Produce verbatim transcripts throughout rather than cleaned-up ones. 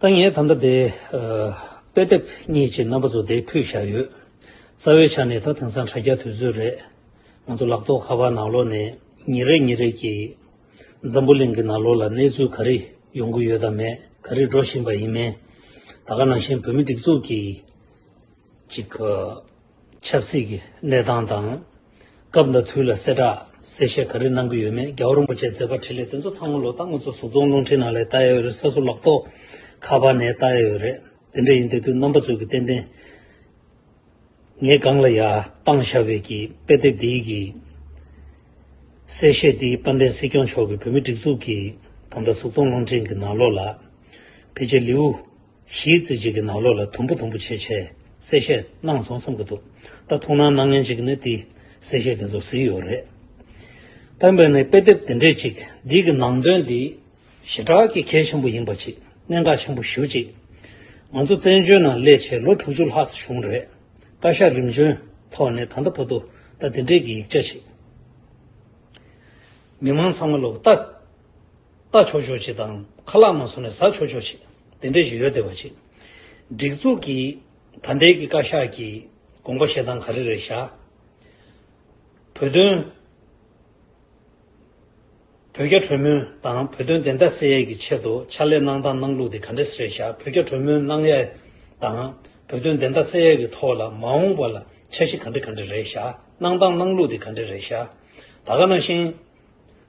ད་ངས་ད་ལྟ་དེ་ཨ་དཔེ་དེབ་གཉིས་ཅིག་རྣམ་པ་ཚོ་དེ་ཕུལ་བཞག་ཡོད། རྩ་བའི་ཆ་ནས་ད་དེང་སང་དྲ་རྒྱ་དུས་ཚོད་རེད། ང་ཚོ་ལག་ཐོག་ཁ་པར་ནང་ལོགས་ནས་ཉིན་རེ་ཉིན་རེ་གི་འཛམ་བུ་གླིང་གི་ནང་ལོགས་ལ་གནས་ཚུལ་ག་རེ་ཡོང་གི་ཡོད་དམ་མེད། ག་རེ་འགྲོ་བཞིན་པ་ཡིན་མིན། ད་ག་ནང་བཞིན་བོད་མི་སྒྲིག་འཛུགས་ཀྱི་ཅིག་ཨ་ཆབ་སྲིད་ཀྱི་གནས་སྟངས་དང་། སྐབས་དང་དུས་ལ་གསལ་བསྒྲགས་གསལ་བཤད་ག་རེ་གནང་གི་ཡོད་མེད། རྒྱལ་བ་རིན་པོ་ཆེའི་མཛད་པ་འཕྲིན་ལས་དེ་ཚོ་ཚང་མ་ལོ་ད་ང་ཚོ་གཟུགས་མཐོང་རླུང་འཕྲིན་ནང་ལ་ལྟ་ཡ་ཡོད་རེད། སོ་སོ་ལག་ཐོག་ཁ་པར་ནས་ལྟ་ཡ་ཡོད་རེད། དེ་འདྲ་ཡིན་དུས་དུས་རྣམ་པ་ཚོ་གི་ཏན་ཏན་ངས་སྒང་ལ་ཡར་བཏང་བཞག་པའི་གི་དཔེ་དེབ་འདིའི་གི་གསལ་བཤད་འདི་དཔལ་ལྡན་སྲིད་སྐྱོང་མཆོག་གིས་བོད་མི་སྒྲིག་འཛུགས་ཀྱི་ད་ལྟ་གཟུགས་མཐོང་རླུང་འཕྲིན་གྱི་ནང་ལོགས་ལ་ཕལ་ཆེར་ལེའུ་བཞི་ཙམ་ཅིག་གི་ནང་ལོགས་ལ་དུམ་བུ་དུམ་བུ་བྱས་བྱས་གསལ་བཤད་གནང་སོང་བསམ་གྱི་འདུག་ད་ཐུགས་སྣང་གནང་མཁན་ཅིག་ནི་དེ་གསལ་བཤད་དེ་ཚོ་གཟིགས་ཡོད་རེད། ད་ཡིན་པ་ནི་དཔེ་དེབ་དེ་འདྲས་ཅིག་འདི་གི་ནང་དོན་འདི་ཞེ་དྲག་གི་གལ་ཆེན་པོ་ཡིན་པ་ཅིག་གནད་འགག་ཆེན་པོ་ཞེ་པོ་ཅིག་ང་ཚོ་བཙན་བྱོལ་ནང་སླེབས་བྱས་ལོ་དྲུག་ཅུ་ལྷག་ཙམ་བྱུང་རེད། བཀའ་ཤག་རིམ་བྱོན་ཐོག་ནས་ད་ལྟ་བར་དུ་ད་དེ་འདྲས་ཀྱི་ཡིག་ཆ་ཞིག་མི་མང་ཚང་མ་ལོག་ལྟ་ལྟ་ཆོག་ཆོག་ཅིག་དང་ཁ་ལག་མ་བཟོ་ནས་ཟ་ཆོག་ཆོག་ཅིག་དེ་འདྲས་ཞིག་ཡོད་བསྡད་པ་ཅིག་སྒྲིག་འཛུགས་ཀྱི་ད་ལྟའི་གི་བཀའ་ཤག་གི་དགོངས་པ་བཞེས་སྟངས་ག་རེ་རེད་ཤག་བོད་དོན། བོད་རྒྱ་གྲོས་མོལ་དང་བོད་དོན་བདེན་མཐའ་གསལ་ཡས་ཀྱི་ཆེད་དུ་ཕྱག་ལས་གནང་སྟངས་གནང་ལུགས་དེ་ག་འདྲས་རེད་ཤག་བོད་རྒྱ་གྲོས་མོལ་གནང་ཡས་དང་བོད་དོན་བདེན་མཐའ་གསལ་ཡས་ཀྱི་ཐོག་ལ་མ་འོངས་པ་ལ་འཆར་གཞི་ག་འདྲ་ག་འདྲ་རེད་ཤག་གནང་སྟངས་གནང་ལུགས་དེ་ག་འདྲ་རེད་ཤག་ད་ག་ནང་བཞིན།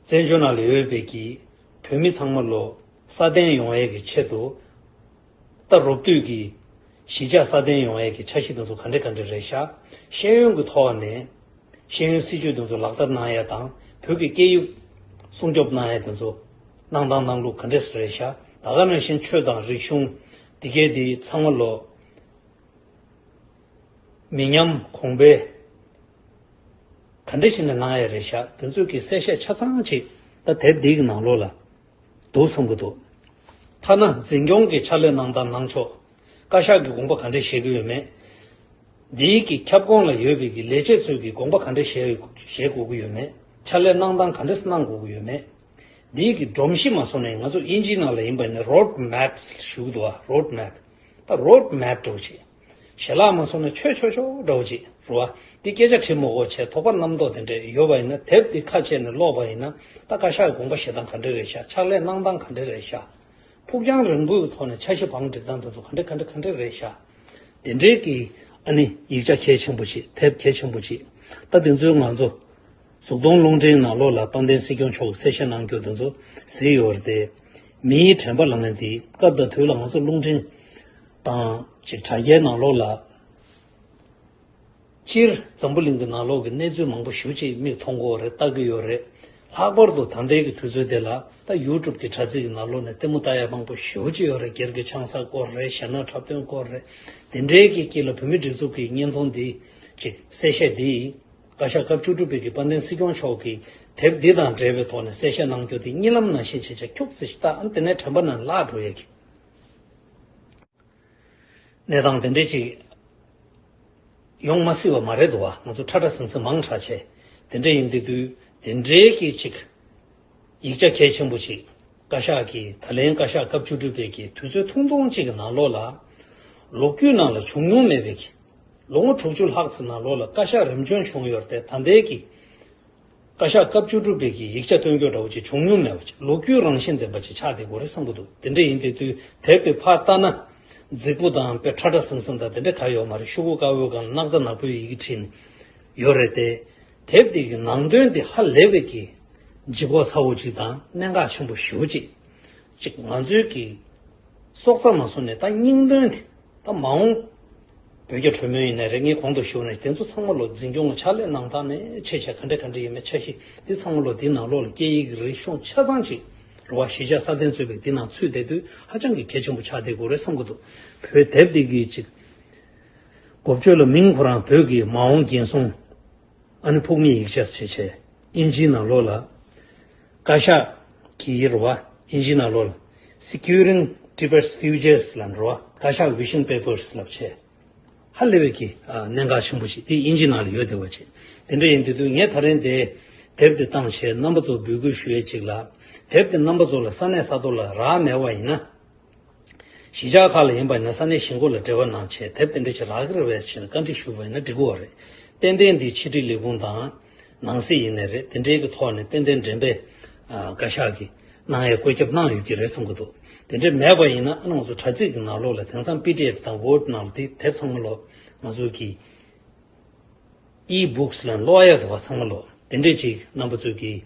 བཙན་བྱོལ་ནང་ལ་ཡོད་པའི་གི་བོད་མི་ཚང་མ་ལོ་སྲ་བརྟན་ཡོང་ཡས་ཀྱི་ཆེད་དུ། ད་རོབ་བསྟུད་ཀྱི་གཞིས་ཆགས་སྲ་བརྟན་ཡོང་ཡས་ཀྱི་འཆར་གཞི་དེ་ཚོ་ག་འདྲ་ག་འདྲ་རེད་ཤག་ཤེས་ཡོན་གྱི་ཐོག་ནས་ཤེས་ཡོན་སྲིད་བྱུས་དེ་ཚོ་ལག་བསྟར་གནང་ཡས་དང་བོད་ཀྱི་སྐད་ཡིག་སྲུང་སྐྱོབ་གནང་ཡས་དེ་ཚོ་གནང་སྟངས་གནང་ལུགས་ག་འདྲ་རེད་ཤག་ད་ག་ནང་བཞིན་ཆོས་དང་རིག་གཞུང་འདི་གས་དེ་ཚང་མ་ལོ། མི་ཉམས་གོང་འཕེལ་ག་འདྲ་ཞིག་ནས་གནང་ཡ་རེད་ཤག་དེ་ཚོའི་གི་གསལ་བཤད་ཆ་ཚང་ཅིག་ད་དེབ་འདི་གི་ནང་ལོགས་ལ་འདུག་བསམ་གི་འདུག་ཐ་ན་འཛིན་སྐྱོང་གི་ཕྱག་ལས་གནང་སྟངས་གནང་ཕྱོགས། བཀའ་ཤག་གི་དགོངས་པ་ག་འདྲ་བཞེས་ཀྱི་ཡོད་མེད། འདིའི་གི་ཁྱབ་ཁོངས་ལ་ཡོད་པའི་གི་ལས་བྱེད་ཚོའི་གི་དགོངས་པ་ག་འདྲ་བཞེས་བཞེས་དགོས་ཀྱི་ཡོད་མེད། ཕྱག་ལས་གནང་སྟངས་ག་འདྲ་གནང་དགོས་ཀྱི་ཡོད་མེད། འདིའི་གི་སྒྲོམ་གཞི་མ་བཟོ་ནས་ང་ཚོ་དབྱིན་ཇིའི་ནང་ལ་ཡིན་པ་ནི་road map་ཞུ་གི་འདུག་བ། road map། ད་road map་འདྲ་བོ་ཅིག་ཞལ་ལག་མ་བཟོ་ན་ཆོས་ཆོས་ཆོས་འདྲ་བོ་ཅིག་རེད་བ། འདི་སྐད་ཆ་དྲི་མི་དགོས་བྱས་དོགས་པ་རྣམ་རྟོག་དེ་འདྲས་ཡོད་པ་ཡིན་ན་དེབ་འདི་ཁ་ཕྱེ་ནས་ཀློག་པ་ཡིན་ན་ད་བཀའ་ཤག་གི་དགོངས་པ་བཞེས་སྟངས་ག་འདྲས་རེད་ཤག་ཕྱག་ལས་གནང་སྟངས་ག་འདྲས་རེད་ཤག་ཕུགས་རྒྱང་རིང་པོའི་ཐོག་ནས་འཆར་གཞི་བང་སྒྲིག་སྟངས་དེ་ཚོ་ག་འདྲས་ག་འདྲས་ག་འདྲས་རེད་ཤག་དེ་འདྲས་ཀྱི་ཨ་ནི་ཡིག་ཆ་གལ་ཆེན་པོ་ཅིག་དེབ་གལ་ཆེན་པོ་ཅིག་ད་དེ་ཚོའི་ང་ཚོ་གཟུགས་མཐོང་རླུང་འཕྲིན་ནང་ལོགས་ལ་དཔལ་ལྡན་སྲིད་སྐྱོང་མཆོག་གིས་གསལ་བཤད་གནང་རྒྱུ་དེ་ཚོ་གཟིགས་ཡོད་རེད་དེ། མིའི་དྲན་པ་ལངས་ཡ་དེ་སྐབས་དང་དུས་ལ་ང་ཚོ་རླུང་འཕྲིན་དང་ཅིག་དྲ་རྒྱའི་ནང་ལོགས་ལ། སྤྱིར་འཛམ་བུ་གླིང་གི་ནང་ལོགས་ཀྱི་གནས་ཚུལ་མང་པོ་ཞེ་པོ་ཅིག་མིག་མཐོང་གི་ཡོད་རེད། ལྟ་གི་ཡོད་རེད། ལྷག་པར་དུ་ད་ལྟའི་གི་དུས་ཚོད་དེ་ལ་ད་ཡུ་ཊུབ་ཀྱི་དྲ་ཚིགས་ཀྱི་ནང་ལོགས་ནས་ལྟད་མོ་ལྟ་ཡ་མང་པོ་ཞེ་པོ་ཅིག་ཡོད་རེད། སྒེར་གྱི་ཆང་ས་སྐོར་རེད། གཞས་སྣ་འཁྲབ་སྟོན་སྐོར་རེད། དེ་འདྲའི་གི་དཀྱིལ་ལ་བོད་མི་སྒྲིག་འཛུགས་ཀྱི་བརྙན་ཐུང་འདི་ཅིག་གསལ་བཤད་འདི། བཀའ་ཤག་སྐབས་བཅུ་དྲུག་པའི་གི་དཔལ་ལྡན་སྲིད་སྐྱོང་མཆོག་གིས་དེབ་འདི་དང་འབྲེལ་བའི་ཐོག་ནས་གསལ་བཤད་གནང་རྒྱུ་དེ་གཉིད་ལམ་ནང་བཞིན་བྱས་བྱས་ཁྱུག་ཙམ་ཞིག་ལྟ། ཨ་ནི་དེ་ནས་དྲན་པ་ནང་བརླག་འགྲོ་ཡས་ཀྱི་གནས་སྟངས་དེ་འདྲས་ཅིག་ཡོང་མ་སྲིད་པ་མ་རེད་འདུག་བ། ང་ཚོ་ཁྲ་ཁྲ་ཟིང་ཟིང་མང་དྲགས་བྱས། དེ་འདྲས་ཡིན་དེ་དུས་དེ་འདྲའི་གི་ཅིག་ཡིག་ཆ་གལ་ཆེན་པོ་ཅིག་བཀའ་ཤག་གིས་ད་ལན་བཀའ་ཤག་སྐབས་བཅུ་དྲུག་པའི་གི་དུས་ཚོད་ཐུང་ཐུང་ཅིག་གི་ནང་ལོགས་ལ་ལོ་རྒྱུས་ནང་ལ་བྱུང་མྱོང་མེད་པའི་གི་ལོ་ངོ་དྲུག་ཅུ་ལྷག་ཙམ་ནང་ལོགས་ལ་བཀའ་ཤག་རིམ་བྱོན་བྱུང་ཡོད་རེད་དེ། ད་ལྟའི་གི་བཀའ་ཤག་སྐབས་བཅུ་དྲུག་པའི་གི་ཡིག་ཆ་སྟོན་རྒྱུ་འདྲ་བོ་ཅིག་བྱུང་མྱོང་མེད་པ་ཅིག་ལོ་རྒྱུས་རང་བཞིན་ལྡན་པ་ཅིག་ཆགས་བསྡད་དགོས་རེད་བསམ་གྱི་འདུག་དེ་འདྲ་ཡིན་དེ་དུས་དེབ་དེ་ཕར་ལྟ་ན་རྫིག་པོ་དང་དཔེ་ཁྲ་ཁྲ་ཟིང་ཟིང་དང་དེ་འདྲ་ག་ཡོད་མ་རེད། ཤོག་གུ་དཀར་པོའི་སྒང་ལ་སྣག་ཚ་ནག་པོའི་ཡི་གེ་བྲིས་ནས་ཡོད་རེད་དེ། དེབ་དེ་གི་ནང་དོན་དེ་ཧ་ལས་པའི་གི་ལྗིད་ཁོག་ཚ་བོ་ཅིག་དང་གནད་འགག་ཆེན་པོ་ཞེ་པོ་ཅིག་ཅིག་ང་ཚོའི་གི་སྲོག་རྩ་མ་བཟུང་ནས་ད་སྙིང་དོན་དེ་ད་མ་འོངས་བོད་རྒྱ་གྲོས་མོལ་ཡིན་ནའི་རེད། ངས་གོང་དུ་ཞུས་ནས་དེ་ཚོ་ཚང་མ་ལོ་འཛིན་སྐྱོང་ལ་ཕྱག་ལས་གནང་སྟངས་ནས་ཆེ་ཆེ་ག་འདྲ་ག་འདྲ་ཡིན་མིན་འཆར་གཞི་འདི་ཚང་མ་ལོ་འདི་ནང་ལོགས་ལ་སྐད་ཡིག་རིག་གཞུང་ཆ་ཚང་ཅིག་རེད་བ། གཞིས་ཆགས་སྲ་བརྟན་གཙོས་པའི་འདི་ནང་ཚུད་བསྡད་དུས་ཧ་ཅང་གི་གལ་ཆེན་པོ་ཆགས་བསྡད་དགོས་རེད་བསམ་གྱི་འདུག་བོད་དེབ་འདི་གི་ཅིག་འགོ་བརྗོད་ལ་མིང་ཁོ་རང་བོད་ཀྱི་མ་འོངས་རྒྱལ་སྲུང་། ཨ་ནི་ཕུགས་དམིགས་ཡིག་ཆ་ཟེར་བྱས་དབྱིན་ཇིའི་ནང་ལོགས་ལ་བཀའ་ཤག་གི་ཡིག་རེད་བ། དབྱིན་ཇིའི་ནང་ལོགས་ལ་Securing Tibet's Futures་ལབ་རེད་བ། བཀའ་ཤག་Vision Papers་ལབ་བྱས་ཧ་ལས་པའི་གི་ཨ་གནད་འགག་ཆེན་པོ་ཞིག་དེ་དབྱིན་ཇིའི་ནང་ལ་ཡོད་བསྡད་པ་བྱས། དེ་འདྲ་ཡིན་དུས་དུས་ངས་ད་རིང་དེ་དེབ་དེ་བཏང་བྱས་རྣམ་པ་ཚོར་འབོད་སྐུལ་ཞུ་ཡས་ཅིག་ལ། དེབ་དེ་རྣམ་པ་ཚོ་ལ་ས་གནས་ས་ཐོག་ལ་རག་མེད་པ་ཡིན་ན། གཞིས་ཆགས་ཁག་ལ་ཡིན་པ་ཡིན་ན་ས་གནས་གཞིས་འགོ་ལ་འབྲེལ་བ་གནང་བྱས་དེབ་དེ་འདྲ་ཞིག་རག་གི་རེད་པས་ཞེས་བཀའ་འདྲི་ཞུས་པ་ཡིན་ན་འགྲིག་གི་རེད། ཏན་ཏན་འདི་ཕྱི་དྲིལ་ལས་ཁུངས་དང་ནང་སྲིད་ཡིན་ནའི་རེད། དེ་འདྲའི་གི་ཐོག་ནས་ཏན་ཏན་འགྲེམས་སྤེལ་བཀའ་ཤག་གིས་གནང་ཡས་བཀོད་ཁྱབ་གནང་ཡོད་ཀྱི་རེད་བསམ་གྱི་འདུག་དེ་འདྲ་མེད་པ་ཡིན་ན་ཨ་ནི་ང་ཚོ་དྲ་ཚིགས་ཀྱི་ནང་ལོགས་ལ་དེང་སང་པི་ཌི་ཨེཕ་དང་ཝར་ཌི་ནང་ལ་དེ་དེབ་ཚང་མ་ལོག་ང་ཚོ་གི་ཨི་བུག་སི་ལ་ཀློག་ཡས་འདུག་པ། ཚང་མ་ཀློག་དེ་འདྲས་ཅིག་རྣམ་པ་ཚོས་ཀྱིས་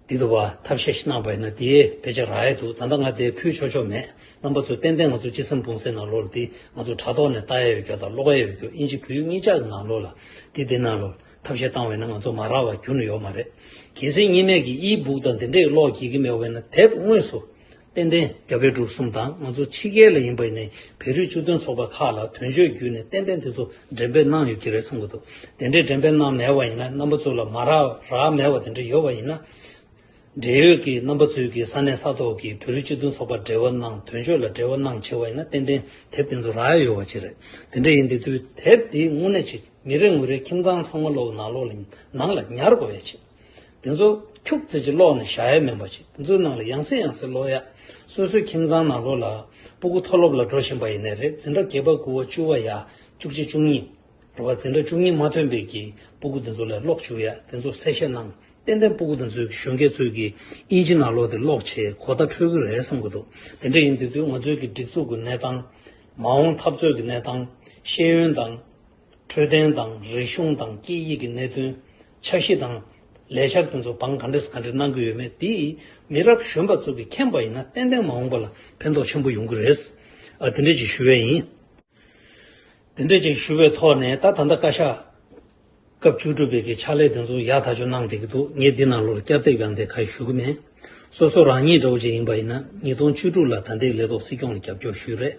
འདི་འདུག་པ་ཐབས་ཤེས་ཤིག་གནང་པ་ཡིན་ན་དེའི་ཕལ་ཆེར་རག་ཡས་འདུག་ད་ལྟ་ང་དེ་ཕུལ་ཆོག་ཆོག་མེད། རྣམ་པ་ཚོས་ཏན་ཏན་ང་ཚོ་ཅི་བསམ་འབུང་སའི་ནང་ལོགས་ལ་དེ་ང་ཚོ་དྲ་ཐོག་ནས་ལྟ་ཡས་ཡོད་རྒྱུ་དང་ཀློག་ཡས་ཡོད་རྒྱུ། ཨིན་ཇི་བོད་ཡིག་གཉིས་ཆ་གི་ནང་ལོགས་ལ་དེ་དེ་ནང་ལོགས་ཐབས་ཤེས་བཏང་བ་ཡིན་ན་ང་ཚོ་མ་རག་པ་ཁྱོན་ནས་ཡོད་མ་རེད། གལ་སྲིད་གཉིས་མེད་ཀྱི་ཨི་བུག་དང་དེ་འདྲས་ཀློག་བགྱིད་ཀྱི་མེད་པ་ཡིན་ན་དེབ་དངོས་སུ་ཏན་ཏན་རྒྱ་བལ་འབྲུག་གསུམ་དང་ང་ཚོ་ཕྱི་རྒྱལ་ལ་ཡིན་པ་ཡིན་ནའི་བོད་རིགས་སྤྱི་མཐུན་ཚོགས་པ་ཁག་ལ་དོན་གཅོད་བརྒྱུད་ནས་ཏན་ཏན་དེ་ཚོ་འགྲེམས་སྤེལ་གནང་ཡོད་ཀྱི་རེད་བསམ་གྱི་འདུག་དེ་འདྲའི་འགྲེམས་སྤེལ་གནང་མེད་པ་ཡིན་ན་རྣམ་པ་ཚོ་ལ་མ་རག་རག་མེད་པ་དེ་འདྲ་ཡོད་པ་ཡིན་ན། འབྲེལ་ཡོད་ཀྱི་རྣམ་པ་ཚོས་ཀྱི་ས་གནས་ས་ཐོག་གི་བོད་རིགས་སྤྱི་མཐུན་ཚོགས་པར་འབྲེལ་བ་གནང་། དོན་གཅོད་ལ་འབྲེལ་བ་གནང་བྱས་པ་ཡིན་ན་ཏན་ཏན་དེབ་དེ་ཚོ་རག་ཡ་ཡོད་པ་ཅིག་རེད། དེ་འདྲ་ཡིན་དུས་དེབ་དེ་དངོས་གནས་ཅིག་མི་རེ་ངོ་རེ་ཁྱིམ་ཚང་ཚང་མ་ལོག་ནང་ལོགས་ལ་ནང་ལ་ཉར་དགོས་ཡ་ཅིག་དེ་ཚོ་ཁྱུག་ཙམ་ཅིག་ཀློག་ནས་བཞག་ཡ་མིན་པ་ཅིག་དེ་ཚོའི་ནང་ལ་ཡང་སེ་ཡང་སེ་ཀློག་ཡ། སོ་སོའི་ཁྱིམ་ཚང་ནང་ལོགས་ལ་སྤུ་གུ་མཐོ་སློབ་ལ་འགྲོ་བཞིན་པ་ཡིན་ནའི་རེད། འཛིན་གྲྭ་བརྒྱད་པ་དགུ་པ་བཅུ་པ་ཡ་བཅུ་གཅིག་བཅུ་གཉིས་རེད་པ། འཛིན་གྲྭ་བཅུ་གཉིས་མ་ཐོན་པའི་གི་སྤུ་གུ་དེ་ཚོ་ལ་ཀློག་བཅུག་ཡ། དེ་ཚོ་གསལ་བཤད་གནང་། ཏན་ཏན་སྤུ་གུ་དེ་ཚོའི་གི་གཞོན་སྐྱེས་ཚོའི་གི་དབྱིན་ཇི་ནང་ལོགས་དེ་ཀློག་བྱས་གོ་བརྡ་འཕྲོད་ཀྱི་རེད་བསམ་གྱི་འདུག་དེ་འདྲ་ཡིན་དུས་དུས་ང་ཚོའི་གི་སྒྲིག་འཛུགས་ཀྱི་གནས་སྟངས། མ་འོངས་འཐབ་རྩོད་ཀྱི་གནས་སྟངས། ཤེས་ཡོན་དང་། འཕྲོད་བསྟེན་དང་། རིག་གཞུང་དང་། སྐད་ཡིག་གི་གནད་དོན། འཆར་གཞི་དང་། ལས་འཆར་དེ་ཚོ་བང་ག་འདྲས་ག་འདྲས་གནང་གི་ཡོད་མེད་དེ་མི་རབས་གཞོན་པ་ཚོ་གིས་མཁྱེན་པ་ཡིན་ན་ཏན་ཏན་མ་འོངས་པ་ལ་ཕན་ཐོགས་ཆེན་པོ་ཡོང་གི་རེད། ཨ། དེ་འདྲས་ཅིག་ཞུ་བ་ཡིན། དེ་འདྲས་ཅིག་ཞུ་བའི་ཐོག་ནས་ད་ད་ལྟ་བཀའ་ཤག་སྐབས་བཅུ་དྲུག་པའི་གི་ཕྱག་ལས་དེ་ཚོ་ཡག་ཐག་ཆོད་གནང་བསྡད་ཀྱི་འདུག་ངས་འདི་ནང་ལོགས་ལ་བསྐྱར་ཟློས་ཡང་དེ་ག་ཞུ་གི་མེད། སོ་སོ་རང་ཉིད་འདྲ་བོ་ཅིག་ཡིན་པ་ཡིན་ན་ཉིས་སྟོང་བཅུ་དྲུག་ལ་ད་ལྟའི་ལས་ཐོག་སྲིད་སྐྱོང་ལ་རྒྱབ་སྐྱོར་ཞུས་རེད།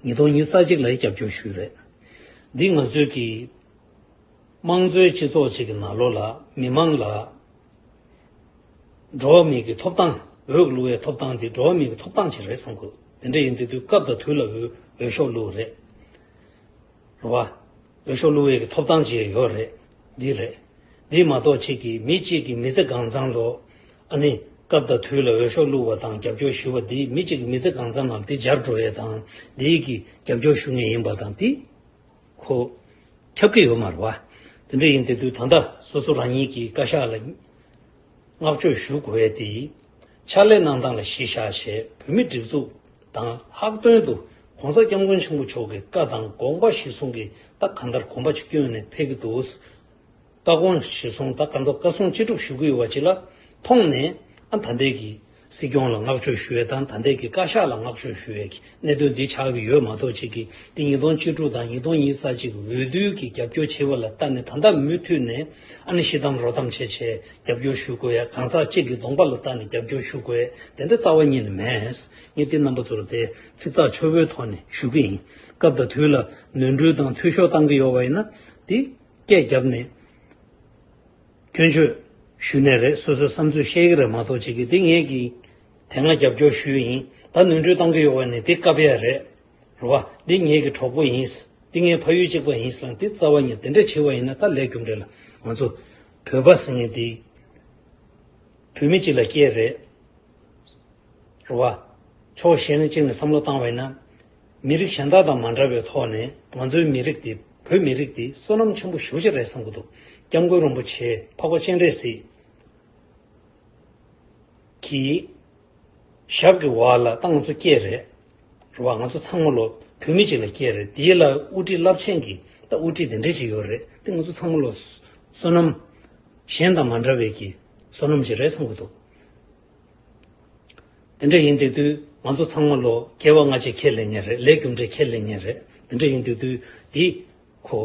ཉིས་སྟོང་ཉི་ཤུ་རྩ་གཅིག་ལ་རྒྱབ་སྐྱོར་ཞུས་རེད། འདི་ང་ཚོའི་གི་དམངས་གཙོའི་སྤྱི་ཚོགས་ཅིག་གི་ནང་ལོགས་ལ་མི་མང་ལ་འགྲོ་བ་མིའི་གི་ཐོབ་ཐང་། འོས་བླུག་པའི་ཐོབ་ཐང་འདི་འགྲོ་བ་མིའི་གི་ཐོབ་ཐང་ཅིག་རེད་བསམ་གི། དེ་འདྲ་ཡིན་དུས་དུས་སྐབས་དང་དུས་ལ་འོས་འོས་ཤོག་བླུག་རེད། རེད་བ། འོས་ཤོག་བླུག་པའི་གི་ཐོབ་ཐང་ཅིག་ཡོད་རེད། འདི་རེད། འདི་མ་གཏོགས་ཅིག་གི་མི་གཅིག་གི་མི་ཚེ་གང་ཚང་ལོ། ཨ་ནི་སྐབས་དང་དུས་ལ་འོས་ཤོག་བླུག་པ་དང་རྒྱབ་སྐྱོར་ཞུ་བ་འདི་མི་གཅིག་གི་མི་ཚེ་གང་ཚང་ནང་དེ་འབྱར་འགྲོ་ཡས་དང་དེའི་གི་རྒྱབ་སྐྱོར་ཞུ་ངེས་ཡིན་པ་དང་དེ། ཁོ། ཁྱབ་ཀྱི་ཡོད་མ་རེད་བ། དེ་འདྲ་ཡིན་དེ་དུས་ད་ལྟ་སོ་སོ་རང་ཉིད་ཀྱི་བཀའ་ཤག་ལ་བསྔགས་བརྗོད་ཞུ་དགོས་ཡས་དེ། ཕྱག་ལས་གནང་སྟངས་ལ་གཞི་བཞག་བྱས་བོད་མི་སྒྲིག་འཛུགས་དང་ལྷག་དོན་དུ་གོང་ས་སྐྱབས་མགོན་ཆེན་པོ་མཆོག་གི་བཀའ་དང་དགོངས་པ་གཞིར་བཟུང་གིས་ད་གང་ལྟར་གོམ་པ་གཅིག་བསྐྱོན་ནས་ཕེབས་ཀྱི་འདུག་བཀའ་དགོངས་གཞིར་བཟུང་ད་གང་ལྟར་བཀའ་གསུང་ཅི་སྒྲུབ་ཞུ་གི་ཡོད་པ་ཅིག་ལ་མཐོང་ནས་ཨ་ད་ལྟའི་གི་སྲིད་སྐྱོང་ལ་བསྔགས་བརྗོད་ཞུ་ཡས་དང་ད་ལྟའི་གི་བཀའ་ཤག་ལ་བསྔགས་བརྗོད་ཞུ་ཡས་ཀྱི་གནད་དོན་འདི་ཆགས་ཀྱི་ཡོད་མ་གཏོགས་ཅིག་གི་དེ་ཉིས་སྟོང་བཅུ་དྲུག་དང་ཉིས་སྟོང་ཉི་ཤུ་རྩ་གཅིག་འོས་བསྡུའི་གི་རྒྱབ་སྐྱོར་བྱེད་པ་ལ་ལྟ་ནས་ད་ལྟ་མུ་མཐུད་ནས་ཨ་ནི་ཤི་དམ་རོ་དམ་བྱས་བྱས་རྒྱབ་སྐྱོར་ཞུ་དགོས་ཡ། གང་ཟག་གཅིག་གི་གདོང་པ་ལ་ལྟ་ནས་རྒྱབ་སྐྱོར་ཞུ་དགོས་ཡ་དེ་འདྲ་རྩ་བ་ཉིད་ནས་མེད། ངས་དེ་རྣམ་པ་ཚོ་ལ་དེ་ཚིག་ཐག་ཆོད་པོའི་ཐོག་ནས་ཞུ་གི་ཡིན། སྐབས་དང་དུས་ལ་ནོར་འཁྲུལ་དང་འཐུས་ཤོར་བཏང་གི་ཡོད་པ་ཡིན་ན་དེ། སྐད་བརྒྱབ་ནས་སྐྱོན་བརྗོད་ཞུས་ནའི་རེད། སོ་སོའི་བསམ་ཚུལ་བཤད་ཀྱི་རེད་མ་གཏོགས་ཅིག་གིས་འདི་ངས་ཀྱིས་དེ་སྔ་རྒྱབ་སྐྱོར་ཞུས་ཡིན། ད་ནོར་འཁྲུལ་བཏང་གི་ཡོད་པ་ནི་འདི་བཀབ་ཡ་རེད། རེད་བ། འདི་ངེད་ཀྱི་གྲོགས་པོ་ཡིན། འདི་ངའི་ཕ་ཡུལ་གཅིག་པ་ཡིན་ཟེར་ན་འདི་རྩ་བ་ཉིད་དེ་འདྲ་བྱེད་པ་ཡིན་ན་ད་ལས་རྒྱུ་འབྲས་ལ་ང་ཚོ་བོད་པ་ཟེར་མཁན་འདི་བོད་མི་གཅིག་ལ་སྐྱེས་རེད། རེད་བ། ཕྱོགས་གཞན་གཅིག་ནས་བསམ་བློ་བཏང་བས་ན། མི་རིགས་གཞན་དག་དང་མ་འདྲ་བའི་ཐོག་ནས་ང་ཚོའི་མི་རིགས་འདི་བོད་མི་རིགས་འདི་བསོད་ནམས་ཆེན་པོ་ཞེ་པོ་ཅིག་རེད་བསམ་གྱི་འདུག་སྐྱབས་མགོན་རིན་པོ་ཆེ་འཕགས་པ་སྤྱན་རས་གཟིགས་ཀྱི་ཞབས་ཀྱི་འོག་ལ་ད་ང་ཚོ་སྐྱེས་རེད། རེད་བ། ང་ཚོ་ཚང་མ་ལོ་བོད་མི་གཅིག་ལ་སྐྱེས་རེད། དེ་ལ་དབུ་ཁྲིད་རླབས་ཆེན་གྱི་ད་དབུ་ཁྲིད་དེ་འདྲས་ཅིག་ཡོད་རེད། དེ་ང་ཚོ་ཚང་མ་ལོ་བསོད་ནམས་གཞན་དང་མ་འདྲ་བའི་གི་བསོད་ནམས་ཅིག་རེད་བསམ་གྱི་འདུག་དེ་འདྲ་ཡིན་དུས་དུས་ང་ཚོ་ཚང་མ་ལོ་སྐྱེ་བ་སྔ་ཕྱི་ཁས་ལེན་མཁན་རེད། ལས་རྒྱུ་འབྲས་ཁས་ལེན་མཁན་རེད། དེ་འདྲ་ཡིན་དུས་དུས་འདི་ཁོ།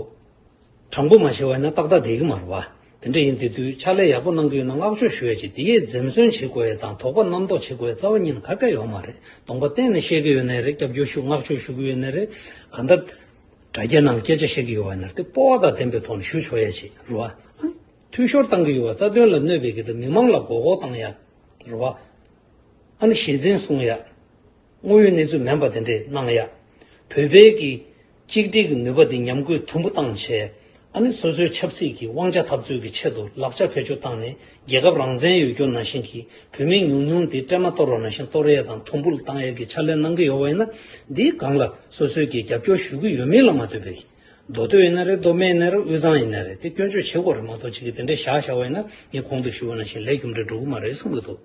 དྲང་པོ་མ་བྱས་པ་ཡིན་ན་ཏག་ཏག་བསྡད་ཀྱི་མ་རེད་བ། དེ་འདྲ་ཡིན་དུས་དུས་ཕྱག་ལས་ཡག་པོ་གནང་གི་ཡོད་ན་བསྔགས་བརྗོད་ཞུ་ཡ་ཅིག་དེ་ཡས་འཛེམ་ཟོན་བྱེད་དགོས་ཡ་དང་དོགས་པ་རྣམ་རྟོག་བྱེད་དགོས་ཡ་རྩ་བ་ཉིད་ནས་ག་ག་ཡོད་མ་རེད། གདོང་པ་བསྟན་ནས་བཤད་ཀྱི་ཡོད་ནའི་རེད། སྐྱབས་བཅོལ་ཞུ་བསྔགས་བརྗོད་ཞུ་གི་ཡོད་ནའི་རེད། གང་ལྟར་དྲ་རྒྱ་ནང་སྐད་ཆ་བཤད་ཀྱི་ཡོད་པ་ཡིན་ན་དེ་སྤོབས་པ་དང་ལྡན་པའི་ཐོག་ནས་ཞུ་ཆོག་ཡ་ཅིག་རེད་བ། འཐུས་ཤོར་བཏང་གི་ཡོད་པ་རྩ་དོན་ལ་གནོད་པའི་གི་དེ་མི་མང་ལ་མགོ་སྐོར་བཏང་ཡ། རེད་བ། ཨ་ནི་ཞེ་འཛིན་སྲུང་ཡ། དངོས་ཡོད་གནས་ཚུལ་མིན་པ་དེ་འདྲས་གནང་ཡ། བོད་པའི་གི་གཅིག་སྒྲིལ་གྱི་ནུས་པ་དེ་ཉམས་རྒུད་དུམ་བུ་བཏང་བྱས། ཨ་ནི་སོ་སོའི་ཆབ་སྲིད་ཀྱི་དབང་ཆ་འཐབ་རྩོད་ཀྱི་ཆེད་དུ་ལག་ཆ་བེད་སྤྱོད་བཏང་ནས་རྒྱལ་ཁབ་རང་བཙན་ཡོད་རྒྱུ་ནང་བཞིན་གྱི་བོད་མི་ཉུང་ཉུང་དེ་སྲན་མ་གཏོར་བ་ནང་བཞིན་གཏོར་ཡས་དང་དུམ་བུར་བཏང་ཡས་ཀྱི་ཕྱག་ལས་གནང་གི་ཡོད་པ་ཡིན་ན། འདིའི་སྒང་ལ་སོ་སོས་ཀྱི་རྒྱབ་སྐྱོར་ཞུ་གི་ཡོད་མེད་ལ་མ་ལྟོས་པའི་མདོ་སྟོད་ཡིན་ན་རེད། མདོ་སྨད་ཡིན་ན་རེད། དབུས་གཙང་ཡིན་ན་རེད། དེ་སྐྱོན་བརྗོད་བྱེད་དགོས་རེད་མ་གཏོགས་ཅིག་གིས་དེ་འདྲའི་བཞག་བཞག་པ་ཡིན་ན་ངས་གོང་དུ་ཞུས་པ་ནང་བཞིན་ལས་རྒྱུ་འབྲས་འགྲོ་གི་མ་རེད་བསམ་གྱི་འདུག